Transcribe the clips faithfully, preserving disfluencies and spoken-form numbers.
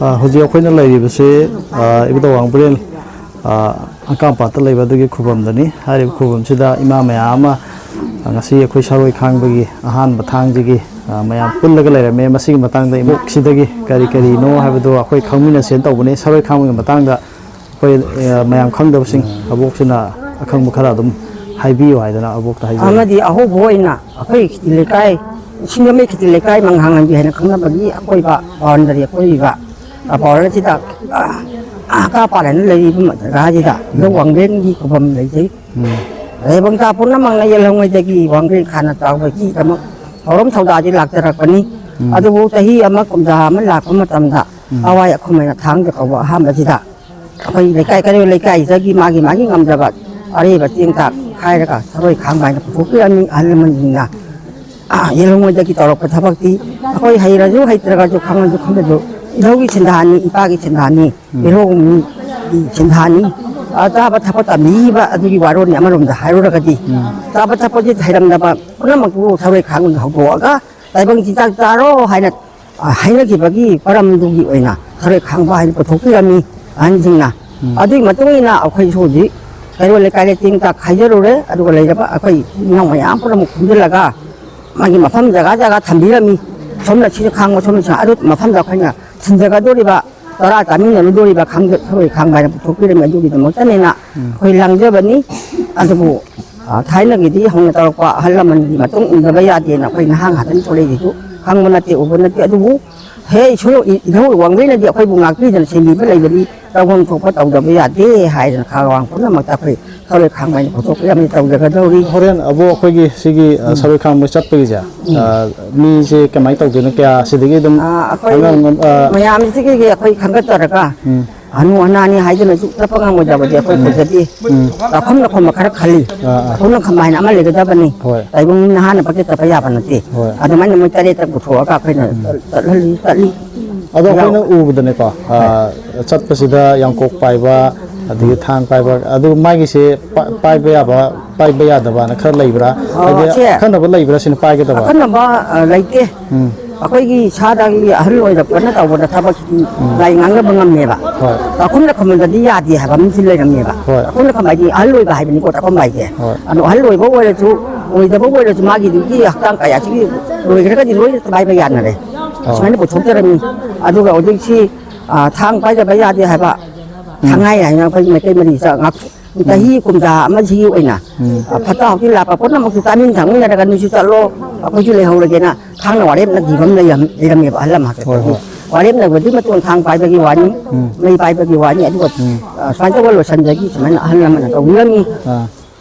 ꯑ, ꯍꯧꯖꯤꯛ ꯑꯩꯈꯣꯏꯅ ꯂꯩꯔꯤꯕꯁꯤ, ꯑ, ꯏꯕꯨꯙꯧ ꯋꯥꯡꯕ꯭ꯔꯦꯟ, ꯑ, ꯑꯪꯀꯥꯝꯄꯥꯠꯇ ꯂꯩꯕ ꯑꯗꯨꯒꯤ ꯈꯨꯕꯝꯗꯅꯤ꯫ ꯍꯥꯏꯔꯤꯕ ꯈꯨꯕꯝꯁꯤꯗ ꯏꯃꯥ ꯃꯌꯥꯝ ꯑꯃ, ꯑ, ꯉꯁꯤ ꯑꯩꯈꯣꯏ ꯁꯔꯣꯏ ꯈꯥꯡꯕꯒꯤ ꯑꯍꯥꯟꯕ ꯊꯥꯡꯁꯤꯒꯤ, ꯑ, ꯃꯌꯥꯝ ꯄꯨꯜꯂꯒ ꯂꯩꯔꯝꯃꯦ꯫ ꯃꯁꯤꯒꯤ ꯃꯇꯥꯡꯗ ꯏꯕꯣꯛꯁꯤꯗꯒꯤ ꯀꯔꯤ ꯀꯔꯤꯅꯣ ꯍꯥꯏꯕꯗꯨ ꯑꯩꯈꯣꯏ ꯈꯪꯃꯤꯟꯅꯁꯦꯅ ꯇꯧꯕꯅꯤ꯫ ꯁꯔꯣꯏ ꯈꯥꯡꯕꯒꯤ ꯃꯇꯥꯡꯗ ꯑꯩꯈꯣꯏ, ꯑ, ꯃꯌꯥꯝ ꯈꯪꯗꯕꯁꯤꯡ ꯑꯕꯣꯛꯁꯤꯅ ꯑꯈꯪꯕ ꯈꯔ ꯑꯗꯨꯝ ꯍꯥꯏꯕꯤꯌꯨ ꯍꯥꯏꯗꯅ ꯑꯕꯣꯛꯇ ꯍꯥꯏꯖꯔꯤ꯫ ꯑꯃꯗꯤ ꯑꯍꯧꯕ ꯑꯣꯏꯅ ꯑꯩꯈꯣꯏ ꯈꯦꯇꯤ ꯂꯩꯀꯥꯏ, ꯁꯤꯡꯖꯃꯩ ꯈꯦꯇꯤ ꯂꯩꯀꯥꯏ ꯃꯉꯥꯡꯂꯝꯕꯤ ꯍꯥꯏꯅ ꯈꯪꯅꯕꯒꯤ ꯑꯀꯣꯏꯕ, ꯕꯥꯎꯟꯗꯔꯤ ꯑꯀꯣꯏꯕ, ꯑ, ꯕꯥꯎꯟꯗꯔꯤꯁꯤꯗ, ꯑ, ꯑ, ꯀꯥ ꯄꯥꯜꯂꯅ ꯂꯩꯔꯤꯕ ꯖꯒꯥꯁꯤꯗ ꯏꯙꯧ ꯋꯥꯡꯕ꯭ꯔꯦꯟꯒꯤ ꯈꯨꯕꯝ ꯂꯩꯖꯩ꯫ ꯎꯝ꯫ ꯂꯩꯕꯪꯊꯥ ꯄꯨꯝꯅꯃꯛꯅ ꯌꯦꯜꯍꯧꯉꯩꯗꯒꯤ ꯋꯥꯡꯕ꯭ꯔꯦꯟ ꯈꯥꯟꯅ ꯆꯥꯎꯕꯒꯤꯗꯃꯛ ꯊꯧꯔꯝ ꯊꯧꯗꯥꯗꯤ ꯂꯥꯛꯆꯔꯛꯄꯅꯤ꯫ ꯎꯝ꯫ ꯑꯗꯨꯕꯨ ꯆꯍꯤ ꯑꯃ ꯀꯨꯝꯖꯥ ꯑꯃ ꯂꯥꯛꯄ ꯃꯇꯝꯗ ꯎꯝ꯫ ꯑꯋꯥꯏ ꯑꯈꯨꯝ ꯍꯥꯏꯅ ꯊꯥꯡꯖ ꯀꯧꯕ ꯑꯍꯥꯟꯕꯁꯤꯗ ꯑꯩꯈꯣꯏ ꯂꯩꯀꯥꯏ, ꯀꯩꯔꯣꯜ ꯂꯩꯀꯥꯏꯁꯤꯗꯒꯤ ꯃꯥꯒꯤ ꯃꯥꯒꯤ ꯉꯝꯖꯕ ꯑꯔꯩꯕ ꯆꯦꯡ ꯆꯥꯛ ꯈꯥꯏꯔꯒ ꯁꯔꯣꯏ ꯈꯥꯡꯕ ꯍꯥꯏꯅ ꯄꯨꯊꯣꯛꯄꯤꯔꯝꯃꯤ ꯑꯍꯜ ꯂꯃꯟꯁꯤꯡꯅ꯫ ꯑꯥ, ꯌꯦꯜꯍꯧꯉꯩꯗꯒꯤ ꯇꯧꯔꯛꯄ ꯊꯕꯛꯇꯤ ꯑꯩꯈꯣꯏ ꯍꯩꯔꯁꯨ ꯍꯩꯇ꯭ꯔꯒꯁꯨ ꯈꯪꯉꯁꯨ ꯈꯪꯗ꯭ꯔꯁꯨ ꯏꯙꯧꯒꯤ ꯁꯦꯟꯗꯥꯅꯤ, ꯏꯄꯥꯒꯤ ꯁꯦꯟꯗꯥꯅꯤ, ꯎꯝ꯫ ꯏꯙꯧ ꯃꯤꯒꯤ ꯁꯦꯟꯗꯥꯅꯤ꯫ ꯑꯥ, ꯆꯥꯕ ꯊꯛꯄ ꯇꯝꯕꯤꯈꯤꯕ ꯑꯗꯨꯒꯤ ꯋꯥꯔꯣꯜꯅꯤ ꯑꯃꯔꯣꯝꯗ ꯍꯥꯏꯔꯨꯔꯒꯗꯤ꯫ ꯎꯝ꯫ ꯆꯥꯕ ꯊꯛꯄꯁꯤ ꯍꯩꯔꯝꯗꯕ ꯄꯨꯝꯅꯃꯛꯄꯨ ꯁꯔꯣꯏ ꯈꯥꯡꯕꯗ ꯍꯧꯗꯣꯛꯑꯒ ꯇꯥꯏꯕꯪ ꯆꯤꯟꯖꯥꯛ ꯆꯥꯔꯣ ꯍꯥꯏꯅ ꯑ, ꯍꯥꯏꯅꯈꯤꯕꯒꯤ ꯃꯔꯝꯗꯨꯒꯤ ꯑꯣꯏꯅ ꯁꯔꯣꯏ ꯈꯥꯡꯕ ꯍꯥꯏꯅ ꯄꯨꯊꯣꯛꯄꯤꯔꯝꯃꯤ ꯑꯍꯟꯁꯤꯡꯅ꯫ ꯎꯝ꯫ ꯑꯗꯨꯒꯤ ꯃꯇꯨꯡ ꯏꯟꯅ ꯑꯩꯈꯣꯏꯁꯨ ꯍꯧꯖꯤꯛ ꯀꯩꯔꯣꯜ ꯂꯩꯀꯥꯏꯗ ꯆꯦꯡ ꯆꯥꯛ ꯈꯥꯏꯖꯔꯨꯔꯦ, ꯑꯗꯨꯒ ꯂꯩꯔꯕ ꯑꯩꯈꯣꯏ ꯏꯅꯥꯎ ꯃꯌꯥꯝ ꯄꯨꯝꯅꯃꯛ ꯈꯣꯝꯖꯤꯜꯂꯒ ꯃꯥꯒꯤ ꯃꯐꯝ ꯖꯒꯥ ꯖꯒꯥ ꯊꯝꯕꯤꯔꯝꯃꯤ꯫ ꯁꯣꯝꯅ ꯁꯤꯗ ꯈꯥꯡꯕ, ꯁꯣꯝꯅ ꯁꯤꯗ, ꯑꯗꯨ ꯃꯐꯝꯗ ꯑꯩꯈꯣꯏꯅ ꯊꯤꯟꯖꯒꯗꯧꯔꯤꯕ, ꯆꯔꯥ ꯆꯥꯃꯤꯟꯅꯔꯨꯗꯧꯔꯤꯕ ꯈꯥꯡꯖ-, ꯁꯔꯣꯏ ꯈꯥꯡꯕ ꯍꯥꯏꯅ ꯄꯨꯊꯣꯛꯄꯤꯔꯝꯃꯤ꯫ ꯑꯗꯨꯒꯤꯗꯃꯛꯇꯅꯦꯅ ꯎꯝ꯫ ꯑꯩꯈꯣꯏ ꯂꯥꯡꯖꯕꯅꯤ꯫ ꯑꯗꯨꯕꯨ ꯑ, ꯊꯥꯏꯅꯒꯤꯗꯤ ꯍꯧꯅ ꯇꯧꯔꯛꯄ ꯑꯍꯜ ꯂꯃꯟꯒꯤ ꯃꯇꯨꯡ ꯏꯟꯗꯕ ꯌꯥꯗꯦꯅ ꯑꯩꯈꯣꯏ ꯅꯍꯥ ꯉꯥꯛꯇꯅꯤ ꯊꯣꯛꯂꯛꯏꯁꯤꯁꯨ꯫ ꯈꯪꯕ ꯅꯠꯇꯦ, ꯎꯕ ꯅꯠꯇꯦ, ꯑꯗꯨꯕꯨ ꯍꯦ ꯏꯁꯣꯔ, ꯏ-, ꯏꯙꯧ ꯋꯥꯡꯕ꯭ꯔꯦꯟꯅꯗꯤ ꯑꯩꯈꯣꯏꯕꯨ ꯉꯥꯛꯄꯤꯗꯅ ꯁꯦꯝꯕꯤꯕ ꯂꯩꯕꯗꯤ ꯇꯧꯐꯝ ꯊꯣꯛꯄ ꯇꯧꯗꯕ ꯌꯥꯗꯦ ꯍꯥꯏꯗꯅ ꯈꯥꯒꯋꯥꯡ ꯄꯨꯝꯅꯃꯛꯇ ꯑꯩꯈꯣꯏ ꯁꯔꯣꯏ ꯈꯥꯡꯕ ꯍꯥꯏꯅ ꯄꯨꯊꯣꯛꯄꯤꯔꯝꯃꯤ ꯇꯧꯖꯒꯗꯧꯔꯤ꯫ ꯍꯣꯔꯦꯟ ꯑꯕꯣꯛ ꯑꯩꯈꯣꯏꯒꯤ ꯁꯤꯒꯤ, ꯑ, ꯎꯝ꯫ ꯁꯔꯣꯏ ꯈꯥꯡꯕ ꯆꯠꯄꯒꯤꯁꯦ, ꯎꯝ꯫ ꯑ, ꯃꯤꯁꯦ ꯀꯃꯥꯏꯅ ꯇꯧꯗꯣꯏꯅꯣ? ꯀꯌꯥ ꯁꯤꯗꯒꯤ ꯑꯗꯨꯝ ꯑ, ꯑꯩꯈꯣꯏ ꯑꯉꯝ ꯑꯉꯝ, ꯑ, ꯃꯌꯥꯝꯁꯤꯗꯒꯤ ꯑꯩꯈꯣꯏ ꯈꯟꯒꯠꯆꯔꯒ ꯎꯝ꯫ ꯍꯅꯨ ꯍꯅꯥꯅꯤ ꯍꯥꯏꯗꯨꯅꯁꯨ ꯆꯠꯄ ꯉꯝꯃꯣꯏꯗꯕꯗꯤ ꯑꯩꯈꯣꯏ ꯎꯝ꯫ ꯈꯨꯟꯗꯗꯤ ꯎꯝ꯫ ꯆꯥꯛꯈꯨꯝꯅ ꯈꯨꯝꯕ ꯈꯔ ꯈꯜꯂꯤ꯫ ꯑꯥ, ꯑꯥ꯫ ꯆꯥꯛꯈꯨꯝꯅ ꯈꯨꯝꯕ ꯍꯥꯏꯅ ꯑꯃ ꯂꯩꯒꯗꯕꯅꯤ꯫ ꯍꯣꯏ꯫ ꯇꯥꯏꯕꯪ ꯅꯍꯥꯅ ꯄꯪꯆꯠ ꯆꯠꯄ ꯌꯥꯕ ꯅꯠꯇꯦ꯫ ꯍꯣꯏ꯫ ꯑꯗꯨꯃꯥꯏꯅ ꯃꯣꯏ ꯇꯔꯦꯠꯇ ꯄꯨꯊꯣꯛꯑꯒ ꯑꯩꯈꯣꯏꯅ ꯎꯝ꯫ ꯆꯠꯍꯜꯂꯤ, ꯆꯠꯂꯤ꯫ ꯑꯗꯣ ꯑꯩꯈꯣꯏꯅ ꯌꯥꯎ- ꯎꯕꯗꯅꯦꯀꯣ, ꯍꯣꯏ꯫ ꯑꯥ, ꯆꯠꯄꯁꯤꯗ ꯌꯥꯡꯀꯣꯛ ꯄꯥꯏꯕ, ꯑꯗꯒꯤ ꯎꯝ꯫ ꯊꯥꯡ ꯄꯥꯏꯕ, ꯑꯗꯨ ꯃꯥꯒꯤꯁꯦ ꯄꯥ-, ꯄꯥꯏꯕ ꯌꯥꯕ, ꯄꯥꯏꯕ ꯌꯥꯗꯕꯅ ꯈꯔ ꯂꯩꯕ꯭ꯔꯥ? ꯑꯣ, ꯍꯥꯏꯗꯤ ꯁꯦ꯫ ꯑꯈꯟꯅꯕ ꯂꯩꯕ꯭ꯔꯥ ꯁꯤꯅ ꯄꯥꯏꯒꯗꯕ? ꯑꯈꯟꯅꯕ, ꯑ, ꯂꯩꯇꯦ꯫ ꯎꯝ꯫ ꯑꯩꯈꯣꯏꯒꯤ ꯏꯁꯥꯗꯒꯤ ꯑꯍꯜ ꯑꯣꯏꯔꯛꯄꯅ ꯇꯧꯕꯗ ꯊꯕꯛꯁꯤꯗꯤ ꯎꯝ꯫ ꯂꯥꯏ ꯉꯥꯡꯅꯕ ꯉꯝꯃꯦꯕ꯫ ꯍꯣꯏ꯫ ꯆꯥꯛꯈꯨꯝꯅ ꯈꯝꯕꯗꯗꯤ ꯌꯥꯗꯦ ꯍꯥꯏꯕ ꯑꯃꯁꯨ ꯂꯩꯔꯝꯃꯦꯕ꯫ ꯍꯣꯏ꯫ ꯆꯥꯛꯈꯨꯝꯅ ꯈꯝꯕ ꯍꯥꯏꯗꯤ ꯑꯍꯜ ꯑꯣꯏꯕ ꯍꯥꯏꯕꯅꯤꯀꯣ, ꯆꯥꯛꯈꯨꯝꯕ ꯍꯥꯏꯁꯦ꯫ ꯍꯣꯏ꯫ ꯑꯗꯣ ꯑꯍꯜ ꯑꯣꯏꯕ ꯑꯣꯏꯔꯁꯨ, ꯑꯣꯏꯗꯕ ꯑꯣꯏꯔꯁꯨ, ꯃꯥꯒꯤꯗꯨꯒꯤ ꯍꯛꯆꯥꯡ ꯀꯌꯥꯁꯤꯒꯤ ꯂꯣꯏꯈ꯭ꯔꯒꯗꯤ ꯂꯣꯏꯅ ꯄꯥꯏꯕ ꯌꯥꯅꯔꯦ꯫ ꯑꯣ꯫ ꯁꯨꯃꯥꯏꯅ ꯄꯨꯊꯣꯛꯆꯔꯝꯃꯤ꯫ ꯑꯗꯨꯒ ꯍꯧꯖꯤꯛꯁꯤ, ꯑ, ꯊꯥꯡ ꯄꯥꯏꯗꯕ ꯌꯥꯗꯦ ꯍꯥꯏꯕ꯫ ꯎꯝ꯫ ꯊꯥꯡꯉꯥꯏ ꯍꯥꯏꯅ ꯑꯩꯈꯣꯏ ꯃꯩꯇꯩ ꯃꯔꯤꯁ ꯉꯥꯛ-, ꯎꯝ꯫ ꯆꯍꯤ ꯀꯨꯝꯖꯥ ꯑꯃꯁꯤꯒꯤ ꯑꯣꯏꯅ, ꯎꯝ꯫ ꯑ, ꯐꯠꯇ ꯍꯥꯎꯊꯤ ꯂꯥꯛꯄ ꯄꯨꯝꯅꯃꯛꯁꯨ ꯆꯥꯃꯤꯟ ꯊꯛꯃꯤꯟꯅꯔꯒ ꯅꯣꯏꯁꯨ ꯆꯠꯂꯣ, ꯑꯩꯈꯣꯏꯁꯨ ꯂꯩꯍꯧꯔꯒꯦꯅ ꯊꯥꯡꯅ ꯋꯥꯔꯦꯞꯅꯈꯤꯕ ꯑꯃ ꯂꯩꯔꯝ-, ꯂꯩꯔꯝꯃꯦꯕ ꯑꯍꯜ ꯑꯃ ꯍꯣꯏ, ꯍꯥꯛꯇꯛꯇꯒꯤ꯫ ꯍꯣꯏ꯫ ꯋꯥꯔꯦꯞꯅꯕꯗꯨꯒꯤ ꯃꯇꯨꯡ ꯊꯥꯡ ꯄꯥꯏꯕꯒꯤ ꯋꯥꯅꯤ, ꯎꯝ꯫ ꯃꯩ ꯄꯥꯏꯕꯒꯤ ꯋꯥꯅꯤ, ꯑꯗꯨꯒ, ꯎꯝ꯫ ꯑ, ꯁꯨꯃꯥꯏꯅ ꯇꯧꯕ ꯂꯣꯏꯁꯤꯟꯕꯒꯤ ꯁꯨꯃꯥꯏꯅ ꯑꯍꯜ ꯑꯃꯅ ꯇꯧꯕꯤꯔꯝꯃꯤ꯫ ꯑꯥ꯫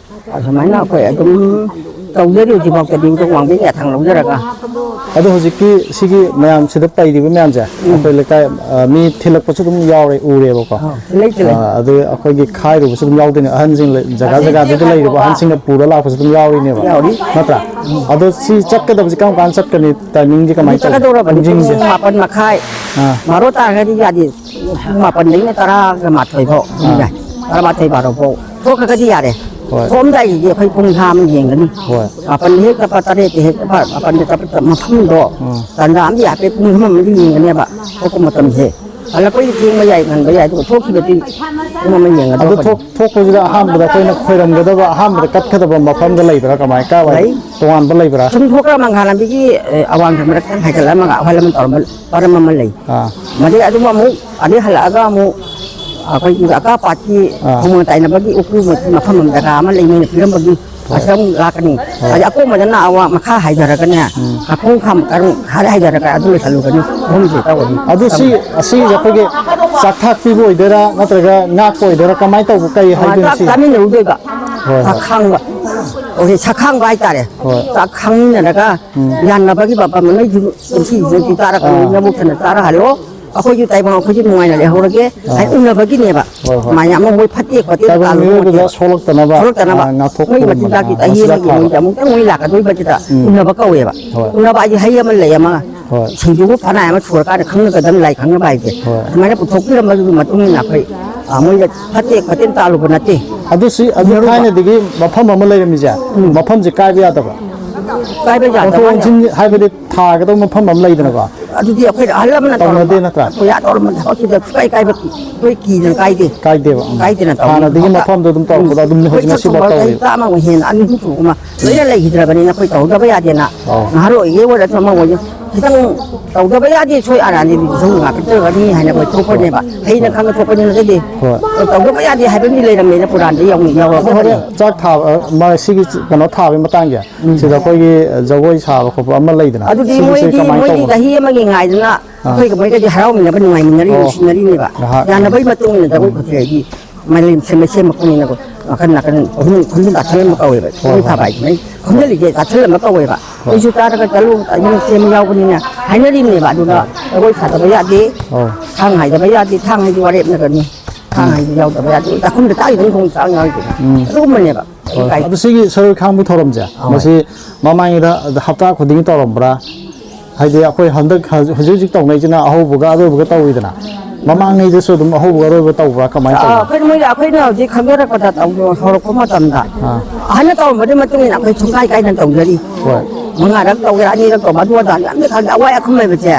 ꯑꯁꯨꯃꯥꯏꯅ ꯑꯩꯈꯣꯏ ꯑꯗꯨꯝ ꯇꯧꯖꯔꯤ ꯍꯧꯖꯤꯛꯐꯥꯎꯗꯗꯤ, ꯎꯗꯣꯡ ꯋꯥꯡꯕꯒꯤ ꯌꯥꯊꯪ ꯂꯧꯖꯔꯒ꯫ ꯑꯗꯣ ꯍꯧꯖꯤꯛꯀꯤ ꯁꯤꯒꯤ ꯃꯌꯥꯝ ꯁꯤꯗ ꯄꯩꯔꯤꯕ ꯃꯌꯥꯝꯁꯦ, ꯎꯝ꯫ ꯑꯩꯈꯣꯏ ꯂꯩꯀꯥꯏ, ꯑ, ꯃꯤ ꯊꯤꯜꯂꯛꯄꯁꯨ ꯑꯗꯨꯝ ꯌꯥꯎꯔꯦ, ꯎꯔꯦꯕꯀꯣ꯫ ꯑꯥ, ꯊꯤꯜꯂꯛꯏ, ꯊꯤꯜꯂꯛꯏ꯫ ꯑ, ꯑꯗꯨ ꯑꯩꯈꯣꯏꯒꯤ ꯈꯥꯏꯔꯨꯕꯁꯨ ꯑꯗꯨꯝ ꯌꯥꯎꯗꯣꯏꯅꯦ, ꯑꯍꯟꯁꯤꯡ ꯂꯩ-, ꯖꯒꯥ ꯖꯒꯥꯗꯨꯗ ꯂꯩꯔꯤꯕ ꯑꯍꯟꯁꯤꯡꯅ ꯄꯨꯔ ꯂꯥꯛꯄꯁꯨ ꯑꯗꯨꯝ ꯌꯥꯎꯔꯤꯅꯦꯕ, ꯌꯥꯎꯔꯤ꯫ ꯅꯠꯇ꯭ꯔꯥ? ꯎꯝ꯫ ꯑꯗꯣ ꯁꯤ ꯆꯠꯀꯗꯕꯁꯤ ꯀꯔꯝ ꯀꯥꯟꯗ ꯆꯠꯀꯅꯤ? ꯇꯥꯏꯃꯤꯡꯁꯦ ꯀꯃꯥꯏꯅ ꯇꯧꯕ? ꯆꯠꯀꯗꯧꯔꯕꯅꯤ ꯄꯨꯡ ꯄꯨꯡꯁꯤꯡꯁꯦ? ꯃꯥꯄꯟ ꯃꯈꯥꯏ, ꯑꯥ꯫ ꯕꯥꯔꯣ ꯇꯥꯔꯒꯗꯤ ꯌꯥꯗꯦ꯫ ꯄꯨꯡ ꯃꯥꯄꯟꯗꯒꯤꯅ ꯇꯔꯥꯒ ꯃꯥꯊꯣꯏ ꯐꯥꯎ ꯑꯗꯨꯝ ꯑꯥ꯫ ꯌꯥꯏ꯫ ꯇꯔꯥꯃꯥꯊꯣꯏ ꯕꯥꯔꯣ ꯐꯥꯎ ꯊꯣꯛꯈ꯭ꯔꯒꯗꯤ ꯌꯥꯔꯦ꯫ ꯍꯣꯏ꯫ ꯊꯣꯛꯑꯝꯗꯥꯏꯒꯤꯗꯤ ꯑꯩꯈꯣꯏ ꯄꯨꯡ ꯐꯥ ꯑꯃ ꯌꯦꯡꯒꯅꯤ꯫ ꯍꯣꯏ꯫ ꯃꯥꯄꯟꯗ ꯍꯦꯛ ꯆꯠꯄ, ꯇꯔꯦꯠꯇ ꯍꯦꯛ ꯆꯠꯄ, ꯃꯥꯄꯟꯗ ꯆꯠꯄ ꯃꯐꯝꯗꯣ ꯎꯝ꯫ ꯇꯥꯟꯖꯥ ꯑꯃꯗꯤ ꯍꯥꯏꯐꯦꯠ ꯄꯨꯡ ꯑꯃ ꯑꯃꯗꯤ ꯌꯦꯡꯒꯅꯦꯕ ꯊꯣꯛꯄ ꯃꯇꯝꯁꯦ꯫ ꯍꯜꯂꯛꯄꯩꯗꯤ ꯊꯦꯡꯕ ꯌꯥꯏ, ꯉꯟꯕ ꯌꯥꯏ, ꯑꯗꯨꯒ ꯊꯣꯛꯈꯤꯕꯗꯤ ꯄꯨꯡ ꯑꯃ ꯑꯗꯨ ꯌꯦꯡꯒꯗꯧꯕꯅꯤ꯫ ꯊꯣꯛ-, ꯊꯣꯛꯄꯁꯤꯗ ꯑꯍꯥꯟꯕꯗ ꯑꯩꯈꯣꯏꯅ ꯈꯣꯏꯔꯝꯒꯗꯕ ꯑꯍꯥꯟꯕꯗ ꯀꯠꯀꯗꯕ ꯃꯐꯝꯗ ꯂꯩꯕ꯭ꯔꯥ? ꯀꯃꯥꯏ, ꯀꯥꯏꯋꯥꯏꯗ? ꯂꯩ꯫ ꯇꯣꯉꯥꯟꯕ ꯂꯩꯕ꯭ꯔꯥ? ꯁꯨꯝ ꯊꯣꯛꯈ꯭ꯔ ꯃꯪꯒꯥ ꯂꯝꯕꯤꯒꯤ, ꯑꯦ, ꯑꯋꯥꯡ ꯊꯪꯕꯗ ꯈꯤꯇꯪ ꯍꯥꯏꯒꯠꯂꯝꯃꯒ ꯑꯍꯜ ꯑꯃ ꯇꯧꯔꯝꯕ ꯄꯔꯝ ꯑꯃ ꯂꯩ꯫ ꯑꯥ꯫ ꯃꯗꯩ ꯑꯗꯨꯝ ꯑꯃꯨꯛ, ꯑꯗꯩ ꯍꯜꯂꯛꯑꯒ ꯑꯃꯨꯛ ꯑꯩꯈꯣꯏꯒꯤ ꯑꯀꯥ ꯄꯥꯠꯀꯤ ꯑꯥ꯫ ꯈꯣꯡꯕꯥꯟ ꯇꯥꯏꯅꯕꯒꯤ ꯎꯀꯨ ꯃꯐꯝ ꯑꯃ ꯖꯒꯥ ꯑꯃ ꯂꯩ, ꯃꯣꯏꯅ ꯄꯤꯔꯝꯕꯒꯤ ꯍꯣꯏ꯫ ꯑꯁꯤꯗ ꯑꯃꯨꯛ ꯂꯥꯛꯀꯅꯤ꯫ ꯍꯣꯏ꯫ ꯑꯗꯩ ꯑꯀꯣꯝꯕꯗꯅ ꯑꯋꯥꯡ ꯃꯈꯥ ꯍꯥꯏꯊꯔꯒꯅꯦ, ꯎꯝ꯫ ꯃꯈꯣꯡ ꯈꯥꯝ ꯀꯔꯨꯡ ꯍꯥꯏꯔ ꯍꯥꯏꯊꯔꯒ ꯑꯗꯨ ꯂꯣꯏꯁꯜꯂꯨꯒꯅꯤ꯫ ꯑꯍꯨꯝꯁꯦ ꯇꯧꯒꯅꯤ꯫ ꯑꯗꯨ ꯁꯤ, ꯑꯁꯤꯁꯦ ꯑꯩꯈꯣꯏꯒꯤ ꯆꯥꯛ ꯊꯥꯛꯄꯤꯕ ꯑꯣꯏꯗꯣꯏꯔꯥ, ꯅꯠꯇ꯭ꯔꯒ ꯉꯥꯛꯄ ꯑꯣꯏꯗꯣꯏꯔꯥ, ꯀꯃꯥꯏꯅ ꯇꯧꯕ, ꯀꯔꯤ ꯑꯥ, ꯍꯥꯏꯗꯣꯏꯅꯣ ꯆꯥꯛ ꯁꯤꯁꯦ? ꯆꯥꯃꯤꯟꯅꯔꯨꯗꯣꯏꯕ꯫ ꯍꯣꯏ, ꯍꯣꯏ꯫ ꯆꯥꯛ ꯈꯥꯡꯕ꯫ ꯑꯣꯀꯦ, ꯆꯥꯛ ꯈꯥꯡꯕ ꯍꯥꯏꯇꯥꯔꯦ꯫ ꯍꯣꯏ꯫ ꯆꯥꯛ ꯈꯥꯡꯃꯤꯟꯅꯔꯒ ꯎꯝ꯫ ꯌꯥꯅꯕꯒꯤ ꯕꯕꯥ ꯃꯃꯩꯁꯨ ꯄꯨꯟꯁꯤꯁꯤꯗꯤ ꯆꯥꯔꯛꯀꯅꯨ, ꯑꯥ꯫ ꯅꯕꯨꯛ ꯊꯟꯅ ꯆꯥꯔ ꯍꯜꯂꯣ꯫ ꯑꯩꯈꯣꯏꯁꯨ ꯇꯥꯏꯕꯪ ꯑꯩꯈꯣꯏꯁꯨ ꯅꯨꯡꯉꯥꯏꯅ ꯂꯩꯍꯧꯔꯒꯦ꯫ ꯑꯥ꯫ ꯍꯥꯏ ꯎꯅꯕꯒꯤꯅꯦꯕ꯫ ꯍꯣꯏ, ꯍꯣꯏ꯫ ꯃꯥꯏꯅ ꯑꯃ ꯃꯣꯏ ꯐꯠꯇꯦ ꯈꯣꯠꯇꯦ ꯇꯥꯏꯕꯪ ꯇꯥꯜꯂꯨꯕ ꯃꯤꯑꯣꯏꯕꯗ ꯅꯠꯇꯦꯕ꯫ ꯁꯣꯛꯂꯛꯇꯅꯕ, ꯁꯣꯛꯂꯛꯇꯅꯕ꯫ ꯑꯥ, ꯃꯣꯏ ꯉꯥꯛꯊꯣꯛꯄꯒꯨꯝꯕꯅꯦ꯫ ꯃꯆꯤꯟꯖꯥꯛꯀꯤ ꯑꯥ, ꯆꯍꯤ ꯑꯃꯒꯤ ꯃꯆꯤꯟꯖꯥꯛ ꯃꯣꯏꯗ ꯊꯥꯕ꯫ ꯑꯃꯨꯛꯇꯪ ꯃꯣꯏ ꯂꯥꯛꯀꯗꯣꯏꯕꯁꯤꯗ ꯎꯝ꯫ ꯎꯅꯕ ꯀꯧꯋꯦꯕ꯫ ꯍꯣꯏ꯫ ꯎꯅꯕ ꯍꯥꯏꯗꯤ ꯍꯩ ꯑꯃ ꯂꯩ ꯑꯃ ꯍꯣꯏ꯫ ꯁꯤꯡꯖꯨꯕꯨ ꯐꯅ ꯑꯃ ꯁꯨꯔꯀꯥꯟꯗ ꯈꯪꯅꯒꯗꯕꯅꯤ ꯂꯥꯏ ꯈꯪꯅꯕ ꯍꯥꯏꯁꯦ꯫ ꯍꯣꯏ꯫ ꯑꯗꯨꯃꯥꯏꯅ ꯄꯨꯊꯣꯛꯄꯤꯔꯝꯕꯗꯨꯒꯤ ꯃꯇꯨꯡ ꯏꯟꯅ ꯑꯩꯈꯣꯏ, ꯑꯥ, ꯃꯣꯏꯗ ꯐꯠꯇꯦ ꯈꯣꯠꯇꯦ ꯇꯥꯜꯂꯨꯕ ꯅꯠꯇꯦ꯫ ꯑꯗꯨ ꯁꯤ, ꯑꯗꯨ ꯎꯅꯔꯨꯕ꯫ ꯊꯥꯏꯅꯗꯒꯤ ꯃꯐꯝ ꯑꯃ ꯂꯩꯔꯝꯃꯤꯁꯦ, ꯎꯝ꯫ ꯃꯐꯝꯁꯦ ꯀꯥꯏꯕ ꯌꯥꯗꯕ? ꯀꯥꯏꯕ ꯑꯣꯟꯊꯣꯛ ꯌꯥꯗꯕ꯫ ꯑꯣꯟꯁꯤꯟ ꯍꯥꯏꯕꯗꯤ ꯊꯥꯒꯗꯧꯕ ꯃꯐꯝ ꯑꯃ ꯂꯩꯗꯅꯀꯣ꯫ ꯑꯗꯨꯗꯤ ꯑꯩꯈꯣꯏꯗ ꯑꯍꯜ ꯑꯃꯅ ꯇꯧꯅꯗꯦ ꯇꯧꯔꯝꯕ, ꯅꯠꯇ꯭ꯔꯥ? ꯑꯩꯈꯣꯏ ꯑꯥ ꯇꯧꯔꯝꯕ ꯊꯕꯛꯁꯤꯗ ꯁꯨꯡꯀꯥꯏ ꯀꯥꯏꯕ ꯑꯩꯈꯣꯏ ꯀꯤꯗꯅ ꯀꯥꯏꯗꯦ꯫ ꯀꯥꯏꯗꯦꯕ, ꯎꯝ꯫ ꯀꯥꯏꯗꯅ ꯇꯧꯅꯤ꯫ ꯍꯥꯟꯅꯗꯒꯤ ꯃꯐꯝꯗꯣ ꯑꯗꯨꯝ ꯇꯧꯔꯛꯄꯗ ꯑꯗꯨꯝ ꯍꯧꯖꯤꯛ ꯃꯁꯤꯐꯥꯎ ꯇꯧꯔꯤ꯫ ꯆꯥꯝꯃꯒ ꯍꯦꯟꯅ ꯑꯅꯤ ꯑꯍꯨꯝ ꯁꯨꯕ ꯑꯃ ꯂꯣꯏꯅ ꯂꯩꯈꯤꯗ꯭ꯔꯕꯅꯤꯅ ꯑꯩꯈꯣꯏ ꯇꯧꯍꯧꯗꯕ ꯌꯥꯗꯦꯅ꯫ ꯑꯧ꯫ ꯅꯍꯥꯔꯣꯜꯒꯤ ꯑꯣꯏꯔꯁꯨ ꯑꯃ ꯑꯣꯏꯔꯁꯨ ꯈꯤꯇꯪ ꯇꯧꯗꯕ ꯌꯥꯗꯦ, ꯁꯣꯏ ꯑꯔꯥꯟꯗꯤ ꯁꯨꯝ ꯉꯥꯛꯄꯤꯔꯒꯅꯤ ꯍꯥꯏꯅ ꯑꯩꯈꯣꯏ ꯊꯣꯛꯄꯅꯦꯕ꯫ ꯍꯩꯅ ꯈꯪꯅ ꯊꯣꯛꯄꯅꯤꯅ ꯀꯩꯗꯤ ꯍꯣꯏ꯫ ꯇꯧꯗꯕ ꯌꯥꯗꯦ ꯍꯥꯏꯕ ꯑꯃꯗꯤ ꯂꯩꯔꯝꯃꯦꯅ ꯄꯨꯔꯥꯟꯗ ꯌꯥꯎꯅ ꯑꯗꯣ ꯍꯣꯔꯦꯟ ꯌꯥꯎꯔꯕꯅꯦ꯫ ꯆꯥꯛ ꯊꯥꯕ, ꯑ, ꯃꯥ ꯁꯤꯒꯤ ꯆ-, ꯀꯩꯅꯣ ꯊꯥꯕꯒꯤ ꯃꯇꯥꯡꯁꯦ, ꯎꯝ꯫ ꯁꯤꯗ ꯑꯩꯈꯣꯏꯒꯤ, ꯑ, ꯖꯒꯣꯏ ꯁꯥꯕ ꯈꯣꯠꯄ ꯑꯃ ꯂꯩꯗꯅ, ꯑꯗꯨꯗꯤ ꯁꯤꯒꯤꯁꯦ ꯃꯣꯏꯗꯤ, ꯀꯃꯥꯏꯅ ꯃꯣꯏꯗꯤ ꯇꯧꯕꯅꯣ? ꯆꯍꯤ ꯑꯃꯒꯤ ꯉꯥꯏꯗꯅ ꯑꯥ꯫ ꯑꯩꯈꯣꯏꯒ ꯃꯣꯏꯒꯗꯤ ꯍꯔꯥꯎꯃꯤꯟꯅꯕ, ꯅꯨꯡꯉꯥꯏꯃꯤꯟꯅꯔꯤ, ꯑꯣ꯫ ꯅꯨꯡꯁꯤꯅꯔꯤꯅꯦꯕ꯫ ꯉꯥꯏꯍꯥꯛ꯫ ꯌꯥꯅꯕꯒꯤ ꯃꯇꯨꯡ ꯏꯟꯅ ꯖꯒꯣꯏ ꯈꯨꯠꯁꯦ ꯍꯥꯏꯗꯤ ꯃꯥꯂꯦꯝ ꯁꯦꯝꯕ ꯁꯦꯝꯕ ꯄꯣꯠꯅꯤꯅꯀꯣ, ꯅꯥꯀꯟ ꯅꯥꯀꯟ ꯈꯨꯟ, ꯈꯨꯟꯖꯤꯟ ꯇꯥꯁꯜꯂꯝꯕ ꯀꯧꯋꯦꯕ꯫ ꯍꯣꯏ, ꯖꯒꯣꯏ ꯍꯣꯏ꯫ ꯁꯥꯕ ꯍꯥꯏꯁꯤꯅ ꯑꯩ ꯈꯨꯟꯖꯜꯂꯤꯁꯦ ꯇꯥꯁꯜꯂꯝꯕ ꯀꯧꯋꯦꯕ꯫ ꯍꯣꯏ꯫ ꯑꯩꯁꯨ ꯆꯥꯔꯒ ꯆꯠꯂꯨ, ꯏꯃꯨꯡ ꯁꯦꯝꯕ ꯌꯥꯎꯕꯅꯤꯅ ꯍꯥꯏꯅꯔꯤꯕꯅꯦꯕ꯫ ꯑꯗꯨꯒ ꯍꯣꯏ꯫ ꯖꯒꯣꯏ ꯁꯥꯗꯕ ꯌꯥꯗꯦ, ꯑꯧ꯫ ꯊꯥꯡ ꯍꯥꯏꯗꯕ ꯌꯥꯗꯦ, ꯊꯥꯡ ꯍꯥꯏꯗꯤ ꯋꯥꯔꯦꯞꯅꯒꯅꯤ꯫ ꯊꯥꯡ ꯎꯝ꯫ ꯍꯥꯏꯗꯤ ꯌꯥꯎꯗꯕ ꯌꯥꯗꯦ꯫ ꯆꯥꯛꯈꯨꯝꯗ ꯆꯥꯛ ꯈꯤꯇꯪ ꯊꯣꯡ ꯆꯥꯛ ꯌꯥꯎꯔꯤꯗꯨꯅꯤ꯫ ꯎꯝ꯫ ꯑꯗꯨꯒꯨꯝꯕꯅꯦꯕ꯫ ꯍꯣꯏ꯫ ꯀꯥꯏ- ꯑꯗꯣ ꯁꯤꯒꯤ ꯁꯔꯨ ꯈꯥꯡꯕꯒꯤ ꯊꯧꯔꯝꯁꯦ, ꯑꯧ꯫ ꯃꯁꯤ ꯃꯃꯥꯡꯉꯩꯗ ꯍꯞꯇꯥ ꯈꯨꯗꯤꯡꯒꯤ ꯇꯧꯔꯝꯕ꯭ꯔꯥ? ꯍꯥꯏꯗꯤ ꯑꯩꯈꯣꯏ ꯍꯟꯗꯛ ꯍꯧꯖꯤꯛ ꯍꯧꯖꯤꯛ ꯇꯧꯅꯩꯁꯤꯅ ꯑꯍꯧꯕꯒ ꯑꯔꯣꯏꯕꯒ ꯇꯧꯋꯤꯗꯅ, ꯃꯃꯥꯡꯉꯩꯗꯁꯨ ꯑꯗꯨꯝ ꯑꯍꯧꯕꯒ ꯑꯔꯣꯏꯕ ꯇꯧꯕ꯭ꯔꯥ, ꯀꯃꯥꯏꯅ ꯑꯥ, ꯇꯧꯋꯤ? ꯑꯩꯈꯣꯏꯅ ꯃꯣꯏ, ꯑꯩꯈꯣꯏꯅ ꯍꯧꯖꯤꯛ ꯈꯪꯅꯔꯛꯄꯗ ꯇꯧ-, ꯍꯧꯔꯛꯄ ꯃꯇꯝꯗ ꯑꯥ꯫ ꯑꯍꯜꯅ ꯇꯧꯔꯝꯕꯗꯨꯒꯤ ꯃꯇꯨꯡ ꯏꯟꯅ ꯑꯩꯈꯣꯏ ꯁꯨꯡꯀꯥꯏ ꯀꯥꯏꯗꯅ ꯇꯧꯖꯔꯤ꯫ ꯍꯣꯏ꯫ ꯃꯉꯥꯔꯛ ꯇꯧꯒꯦꯔꯥ, ꯑꯅꯤꯔꯛ ꯇꯧꯕ, ꯑꯗꯨ ꯑꯗꯥ ꯌꯥꯝꯅ ꯈꯪꯗꯦ꯫ ꯑꯋꯥꯏ ꯑꯈꯨꯝ ꯍꯥꯏꯕꯁꯦ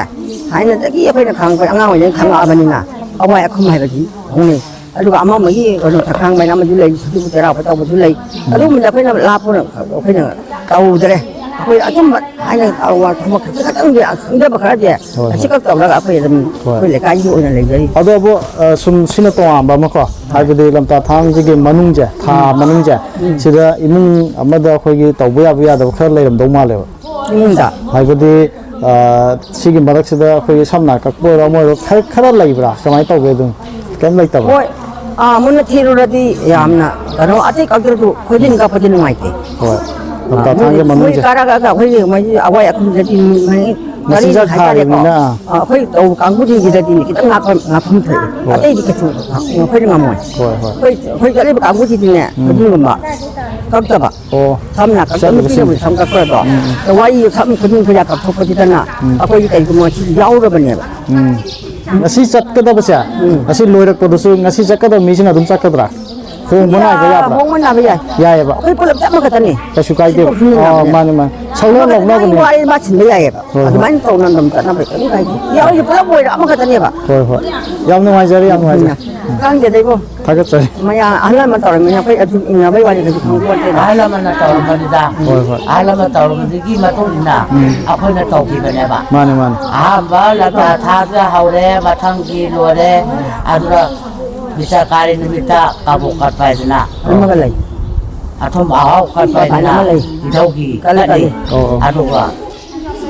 ꯊꯥꯏꯅꯗꯒꯤ ꯑꯩꯈꯣꯏꯅ ꯈꯪꯉꯛꯄ, ꯑꯉꯥꯡ ꯑꯣꯏꯔꯤꯉꯩ ꯈꯪꯉꯛꯑꯕꯅꯤꯅ ꯑꯋꯥꯏ ꯑꯈꯨꯝ ꯍꯥꯏꯕꯁꯤ ꯍꯧꯅꯩ꯫ ꯑꯗꯨꯒ ꯑꯃ ꯑꯃꯒꯤ ꯀꯩꯅꯣ ꯁꯛꯈꯥꯡ ꯃꯌꯥꯝ ꯑꯃꯁꯨ ꯂꯩ, ꯁꯖꯤꯕꯨ ꯆꯩꯔꯥꯎꯕ ꯇꯧꯕꯁꯨ ꯂꯩ꯫ ꯎꯝ꯫ ꯑꯗꯨꯒꯨꯝꯕꯗ ꯑꯩꯈꯣꯏꯅ ꯂꯥꯞꯄꯅ ꯑꯩꯈꯣꯏꯅ ꯇꯧꯗ꯭ꯔꯦ꯫ ꯑꯩꯈꯣꯏ ꯑꯆꯨꯝꯕ ꯍꯥꯏꯅ ꯊꯕꯛ ꯈꯖꯤꯛ ꯈꯛꯇꯪꯗꯤ ꯈꯪꯖꯕ ꯈꯔꯗꯤ ꯍꯣꯏ, ꯍꯣꯏ꯫ ꯑꯁꯤꯈꯛ ꯇꯧꯔꯒ ꯑꯩꯈꯣꯏ ꯑꯗꯨꯝ ꯍꯣꯏ꯫ ꯑꯩꯈꯣꯏ ꯂꯩꯀꯥꯏꯒꯤ ꯑꯣꯏꯅ ꯂꯩꯖꯔꯤ꯫ ꯑꯗꯣ ꯑꯕꯣ, ꯑ, ꯁꯨꯝ ꯁꯤꯅ ꯇꯣꯉꯥꯟꯕ ꯑꯃꯀꯣ, ꯍꯥꯏꯕꯗꯤ ꯂꯝꯇꯥ ꯊꯥꯡꯖꯒꯤ ꯃꯅꯨꯡꯁꯦ, ꯊꯥ ꯎꯝ꯫ ꯃꯅꯨꯡꯁꯦ, ꯎꯝ꯫ ꯁꯤꯗ ꯏꯃꯨꯡ ꯑꯃꯗ ꯑꯩꯈꯣꯏꯒꯤ ꯇꯧꯕ ꯌꯥꯕ ꯌꯥꯗꯕ ꯈꯔ ꯂꯩꯔꯝꯗꯧ ꯃꯥꯜꯂꯦꯕ꯫ ꯏꯃꯨꯡꯗ? ꯍꯥꯏꯕꯗꯤ, ꯑ, ꯁꯤꯒꯤ ꯃꯔꯛꯁꯤꯗ ꯑꯩꯈꯣꯏꯒꯤ ꯁꯝꯅ ꯀꯛꯄ ꯑꯣꯏꯔꯣ, ꯑꯃ ꯑꯣꯏꯔꯣ, ꯈꯔ, ꯈꯔ ꯂꯩꯕ꯭ꯔꯥ? ꯀꯃꯥꯏꯅ ꯇꯧꯒꯦ ꯑꯗꯨꯝ? ꯀꯩꯝ ꯂꯩꯇꯕ꯭ꯔꯥ? ꯍꯣꯏ꯫ ꯑꯥ, ꯃꯨꯟꯅ ꯊꯤꯔꯨꯔꯗꯤ ꯌꯥꯝꯅ ꯀꯩꯅꯣ, ꯑꯇꯩ ꯀꯛꯇ꯭ꯔꯁꯨ ꯈꯣꯏꯖꯤꯟ ꯀꯛꯄꯗꯤ ꯅꯨꯡꯉꯥꯏꯇꯦ꯫ ꯍꯣꯏ꯫ ꯑꯥ, ꯂꯝꯇꯥ ꯃꯣꯏꯗꯤ, ꯊꯥꯡꯖ ꯃꯣꯏꯗꯤ ꯃꯅꯨꯡꯁꯦ꯫ ꯀꯥꯔꯛꯑꯒ ꯑꯩꯈꯣꯏꯒꯤ ꯃꯣꯏꯗꯤ ꯑꯋꯥꯏ ꯑꯈꯨꯝꯗꯗꯤ ꯃꯣꯏ ꯒꯥꯔꯤ ꯃꯆꯤꯟꯖꯥꯛ ꯍꯥꯏꯇꯥꯔꯦꯀꯣ꯫ ꯊꯥꯔꯤꯕꯅꯤꯅ꯫ ꯑꯥ, ꯑꯩꯈꯣꯏ ꯇꯧꯕ ꯀꯥꯡꯕꯨꯁꯤꯡꯁꯤꯗꯗꯤ ꯈꯤꯇꯪ ꯉꯥꯛꯄ, ꯉꯥꯛꯐꯝ ꯊꯣꯛꯑꯦ꯫ ꯍꯣꯏ꯫ ꯑꯇꯩꯗꯤ ꯀꯩꯁꯨ ꯑꯩꯈꯣꯏꯅ ꯉꯝꯃꯣꯏ꯫ ꯍꯣꯏ, ꯍꯣꯏ꯫ ꯑꯩꯈꯣꯏ, ꯑꯩꯈꯣꯏ ꯆꯠꯂꯤꯕ ꯀꯥꯡꯕꯨꯁꯤꯗꯤꯅꯦ, ꯎꯝ꯫ ꯈꯣꯏꯖꯤꯟꯒꯨꯝꯕ ꯀꯛꯇꯕ꯫ ꯑꯣ꯫ ꯁꯝꯅ ꯀꯛꯇꯕ ꯆꯠꯂꯤꯕꯁꯤꯡ꯫ ꯅꯨꯄꯤꯅꯕꯨ ꯁꯝ ꯀꯛꯄꯗꯣ꯫ ꯎꯝ, ꯎꯝ꯫ ꯋꯥꯔꯤ ꯁꯝ ꯈꯨꯗꯤꯡ ꯈꯨꯌꯥ ꯀꯛꯊꯣꯛꯄꯁꯤꯗꯅ ꯎꯝ꯫ ꯑꯩꯈꯣꯏꯒꯤ ꯀꯩꯒꯨꯝꯕ ꯁꯤ ꯌꯥꯎꯔꯕꯅꯦꯕ꯫ ꯎꯝ꯫ ꯉꯁꯤ ꯆꯠꯀꯗꯕꯁꯦ, ꯎꯝ꯫ ꯉꯁꯤ ꯂꯣꯏꯔꯛꯄꯗꯁꯨ ꯉꯁꯤ ꯆꯠꯀꯗꯕ ꯃꯤꯁꯤꯡ ꯑꯗꯨꯝ ꯆꯠꯀꯗ꯭ꯔꯥ? ꯍꯣꯡꯕ ꯅꯥꯏꯕ ꯌꯥꯕ꯭ꯔꯥ? ꯍꯣꯡꯕ ꯅꯥꯕ ꯌꯥꯏ꯫ ꯌꯥꯏꯌꯦꯕ꯫ ꯑꯩꯈꯣꯏ ꯄꯨꯂꯞ ꯆꯞ ꯃꯥꯟꯅ ꯈꯛꯇꯅꯤ꯫ ꯀꯩꯁꯨ ꯀꯥꯏꯗꯦ꯫ ꯁꯤꯐꯥꯎ ꯁꯤꯟꯅ ꯑꯣ, ꯌꯥꯕꯅꯦ꯫ ꯃꯥꯅꯦ, ꯃꯥꯅꯦ꯫ ꯁꯧꯅ ꯑꯃꯈꯛꯇꯅꯤ, ꯂꯧꯅꯕꯅꯦ꯫ ꯋꯥꯔꯤ ꯃꯥ ꯁꯤꯟꯕ ꯌꯥꯏꯌꯦꯕ꯫ ꯍꯣꯏ, ꯍꯣꯏ꯫ ꯑꯗꯨꯃꯥꯏꯅ ꯇꯧꯅ ꯑꯗꯨꯝ ꯆꯠꯅꯕ ꯀꯩꯝ ꯀꯥꯏꯗꯦ꯫ ꯌꯥꯎꯔꯤꯁꯦ ꯄꯨꯂꯞ ꯑꯣꯏꯔ ꯑꯃꯈꯛꯇꯅꯦꯕ꯫ ꯍꯣꯏ, ꯍꯣꯏ꯫ ꯌꯥꯝ ꯅꯨꯡꯉꯥꯏꯖꯔꯦ, ꯌꯥꯝ ꯅꯨꯡꯉꯥꯏꯖꯔꯦ꯫ ꯎꯝ꯫ ꯈꯪꯗꯦꯗ ꯏꯕꯣ꯫ ꯊꯥꯒꯠꯆꯔꯤ꯫ ꯃꯌꯥꯝ ꯑꯍꯜ ꯂꯃꯟ ꯇꯧꯔꯝꯃꯤꯅ ꯑꯩꯈꯣꯏ ꯑꯗꯨ ꯏꯟꯅꯕꯩ ꯋꯥꯅꯤ, ꯀꯩꯁꯨ ꯈꯪꯄꯣꯠꯇꯦꯗ꯫ ꯑꯍꯜ ꯂꯃꯟꯅ ꯇꯧꯔꯝꯕꯅꯤꯗ꯫ ꯍꯣꯏ, ꯍꯣꯏ꯫ ꯑꯍꯜ ꯂꯃꯟ ꯇꯧꯔꯝꯕꯗꯨꯒꯤ ꯃꯇꯨꯡ ꯏꯟꯅ ꯎꯝ꯫ ꯑꯩꯈꯣꯏꯅ ꯇꯧꯈꯤꯕꯅꯦꯕ꯫ ꯃꯥꯅꯦ, ꯃꯥꯅꯦ꯫ ꯑꯍꯥꯟꯕ ꯂꯝꯇꯥ ꯊꯥꯗ ꯍꯧꯔꯦ, ꯃꯊꯪꯒꯤ ꯂꯣꯏꯔꯦ, ꯑꯗꯨꯒ ꯕꯤꯁꯀꯥꯔꯤ ꯅꯨꯃꯤꯠꯇ ꯀꯕꯣꯛ ꯀꯠꯄ ꯍꯥꯏꯗꯅ ꯑꯃꯒ ꯂꯩ꯫ ꯑꯊꯨꯝ ꯑꯍꯥꯎ ꯀꯠꯄ ꯍꯥꯏꯗꯅ ꯑꯃ ꯂꯩ꯫ ꯏꯙꯧꯒꯤ ꯀꯠꯂꯤ, ꯀꯠꯂꯤ꯫ ꯀꯠꯂꯤ꯫ ꯑꯣ, ꯑꯣ꯫ ꯑꯗꯨꯒ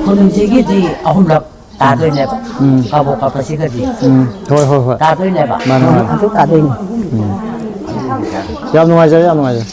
ꯈꯨꯅꯨꯡꯁꯤꯒꯤꯗꯤ ꯑꯍꯨꯝꯂꯛ ꯇꯥꯗꯣꯏꯅꯦꯕ꯫ ꯎꯝ꯫ ꯀꯕꯣꯛ ꯀꯞꯄꯁꯤꯒꯗꯤ ꯎꯝ꯫ ꯍꯣꯏ, ꯍꯣꯏ, ꯍꯣꯏ꯫ ꯇꯥꯗꯣꯏꯅꯦꯕ꯫ ꯃꯥꯅꯦ, ꯃꯥꯅꯦ꯫ ꯑꯗꯨ ꯇꯥꯗꯣꯏꯅꯤ꯫ ꯎꯝ꯫ ꯌꯥꯝ ꯅꯨꯡꯉꯥꯏꯖꯔꯦ, ꯌꯥꯝ ꯅꯨꯡꯉꯥꯏꯖꯔꯦ꯫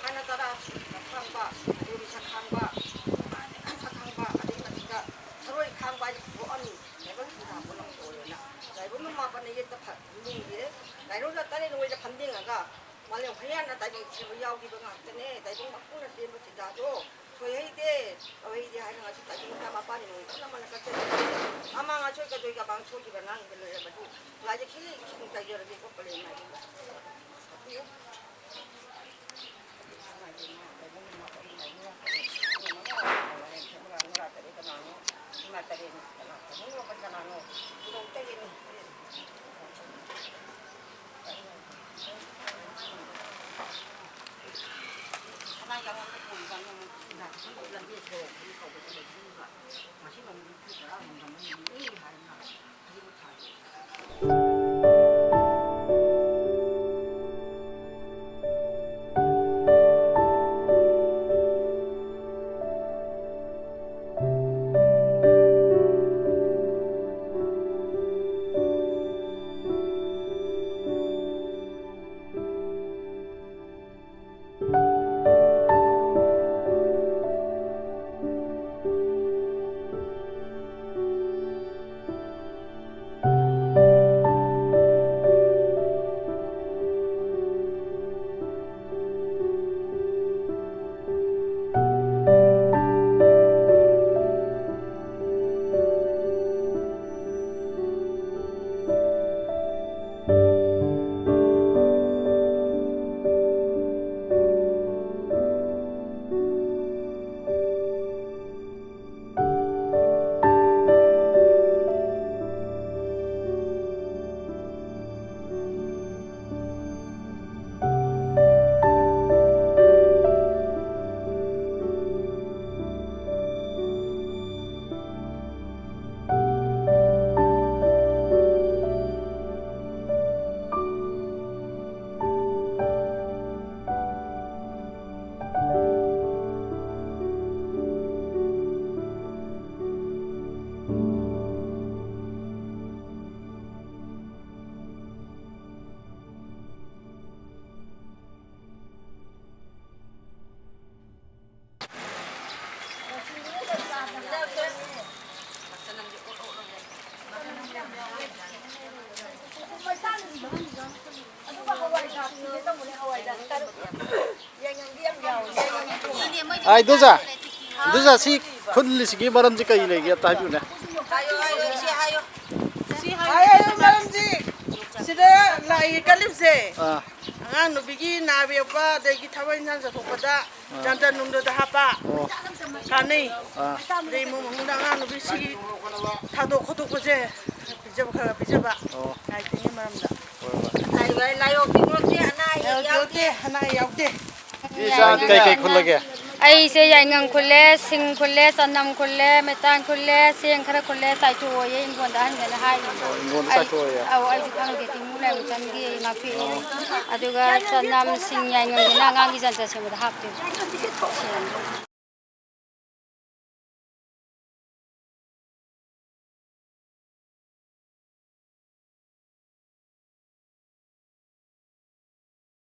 ꯍꯥꯟꯅ ꯇꯔꯥ ꯈꯥꯡꯕ, ꯑꯗꯩ ꯃꯤꯁꯛ ꯈꯥꯡꯕ, ꯃꯁꯛ ꯈꯥꯡꯕ, ꯑꯗꯩ ꯃꯊꯛꯇ ꯊꯔꯣꯏ ꯈꯥꯡꯕ ꯍꯥꯏꯅ ꯄꯨꯊꯣꯛꯑꯅꯤ꯫ ꯂꯥꯏꯕꯛ ꯊꯧꯗꯥ ꯄꯣꯠꯂꯝ ꯑꯣꯏꯌꯦꯅ꯫ ꯂꯥꯏꯕꯛ ꯃꯃꯥ ꯄꯥꯅ ꯌꯦꯠꯇ ꯐ-, ꯂꯦꯡꯗꯦ꯫ ꯂꯥꯏꯔꯣꯡꯗ ꯇꯔꯦꯠ ꯅꯣꯏꯗ ꯐꯝꯗꯦꯡꯉꯒ ꯃꯥꯂꯦꯝ ꯍꯨꯏꯌꯥꯟꯅ ꯇꯥꯏꯕꯪ ꯁꯦꯝꯕ ꯌꯥꯎꯈꯤꯕ ꯉꯥꯛꯇꯅꯦ꯫ ꯇꯥꯏꯕꯪ ꯃꯄꯨꯅ ꯁꯦꯝꯕ ꯆꯤꯟꯖꯥꯛꯇꯣ ꯊꯣꯏꯍꯩꯗꯦ, ꯇꯧꯍꯩꯗꯦ ꯍꯥꯏꯅ ꯉꯥꯛꯁꯨ ꯇꯥꯏꯕꯪ ꯃꯃꯥ ꯃꯄꯥꯅ ꯅꯣꯡꯃ ꯀꯟꯅ ꯃꯥꯅ ꯀꯠꯆꯔꯤ꯫ ꯃꯃꯥꯡ ꯑꯁꯣꯏ ꯀꯗꯣꯏ ꯀꯃꯥꯡ ꯁꯣꯏꯈꯤꯕ ꯑꯉꯥꯡꯁꯤꯡꯗ ꯂꯩꯔꯕꯁꯨ ꯂꯥꯏꯗ ꯈꯤꯜꯂꯤ ꯏꯁꯤꯡ ꯇꯩꯖꯔꯒꯦ ꯀꯣ ꯄꯔꯦꯡ ꯅꯥꯏꯕꯤꯕ꯫ ꯑꯥꯏ, ꯗꯨꯖꯥ, ꯗꯨꯖꯥ, ꯁꯤ ꯈꯨꯜꯂꯤꯁꯤꯒꯤ ꯃꯔꯝꯁꯤ ꯀꯔꯤ ꯂꯩꯒꯦ ꯑꯝꯇ ꯍꯥꯏꯕꯤꯌꯨꯅꯦ꯫ ꯍꯥꯏꯌꯣ, ꯍꯥꯏꯌꯣ, ꯏꯆꯦ, ꯍꯥꯏꯌꯣ꯫ ꯍꯥꯏꯌꯣ, ꯍꯥꯏꯌꯣ, ꯃꯔꯝꯁꯤ ꯁꯤꯗ ꯂꯥꯏꯒꯤ ꯀꯠꯂꯤꯕꯁꯦ, ꯑꯥ꯫ ꯑꯉꯥꯡ ꯅꯨꯄꯤꯒꯤ ꯅꯥꯕ ꯌꯦꯛꯄ, ꯑꯗꯒꯤ ꯊꯕꯛ ꯏꯟꯈꯥꯡ ꯆꯠꯊꯣꯛꯄꯗ, ꯑꯥ꯫ ꯖꯟꯇ꯭ꯔ ꯅꯨꯡꯗ꯭ꯔꯗ ꯍꯥꯞꯄ, ꯑꯣ꯫ ꯀꯥꯟꯅꯩ꯫ ꯑꯥ꯫ ꯑꯗꯩ ꯏꯃꯨꯡ ꯃꯅꯨꯡꯗ ꯑꯉꯥꯡ ꯅꯨꯄꯤ ꯁꯤꯒꯤ ꯊꯥꯗꯣꯛ ꯈꯣꯠꯇꯣꯛꯄꯁꯦ ꯄꯤꯖꯕ, ꯈꯔ ꯈꯔ ꯄꯤꯖꯕ꯫ ꯑꯣ꯫ ꯂꯥꯏ ꯇꯤꯟꯒꯤ ꯃꯔꯝꯗ꯫ ꯍꯣꯏ, ꯍꯣꯏ꯫ ꯂꯥꯏ-, ꯂꯥꯏ-, ꯂꯥꯏꯑꯣꯡ ꯇꯤꯟꯑꯣꯡꯁꯦ ꯑꯅꯥ ꯑꯌꯦꯛ ꯂꯥꯏꯑꯣꯡ ꯌꯥꯎꯗꯦ꯫ ꯇꯤꯟ-, ꯑꯅꯥ ꯑꯌꯦꯛ ꯌꯥꯎꯗꯦ꯫ ꯏꯆꯦ, ꯀꯩ ꯀꯩ ꯈꯨꯜꯂꯒꯦ? ꯑꯩꯁꯦ ꯌꯥꯏꯉꯪ ꯈꯨꯜꯂꯦ, ꯁꯤꯡ ꯈꯨꯜꯂꯦ, ꯆꯅꯝ ꯈꯨꯜꯂꯦ, ꯃꯩꯇꯥꯟ ꯈꯨꯜꯂꯦ, ꯆꯦꯡ ꯈꯔ ꯈꯨꯜꯂꯦ, ꯆꯥꯏꯊꯣꯛꯑꯣꯌꯦ ꯏꯪꯈꯣꯜꯗ ꯑꯍꯟꯈꯩꯅ ꯍꯥꯏꯔꯤꯕ꯫ ꯑꯣ, ꯏꯪꯈꯣꯜꯗ ꯑꯩ-, ꯆꯥꯏꯊꯣꯛꯑꯣꯌꯦ? ꯑꯧ, ꯑꯩꯁꯨ ꯈꯪꯗꯦ, ꯇꯤꯡꯃꯨ ꯂꯥꯏꯃꯨ ꯆꯪꯒꯦ ꯉꯥꯛꯄꯤꯌꯦ꯫ ꯑꯣ꯫ ꯑꯗꯨꯒ ꯆꯅꯝ, ꯁꯤꯡ, ꯌꯥꯏꯉꯪꯁꯤꯅ ꯑꯉꯥꯡꯒꯤ ꯖꯟꯇ꯭ꯔ ꯁꯦꯝꯕꯗ ꯍꯥꯞꯇꯣꯏꯕ꯫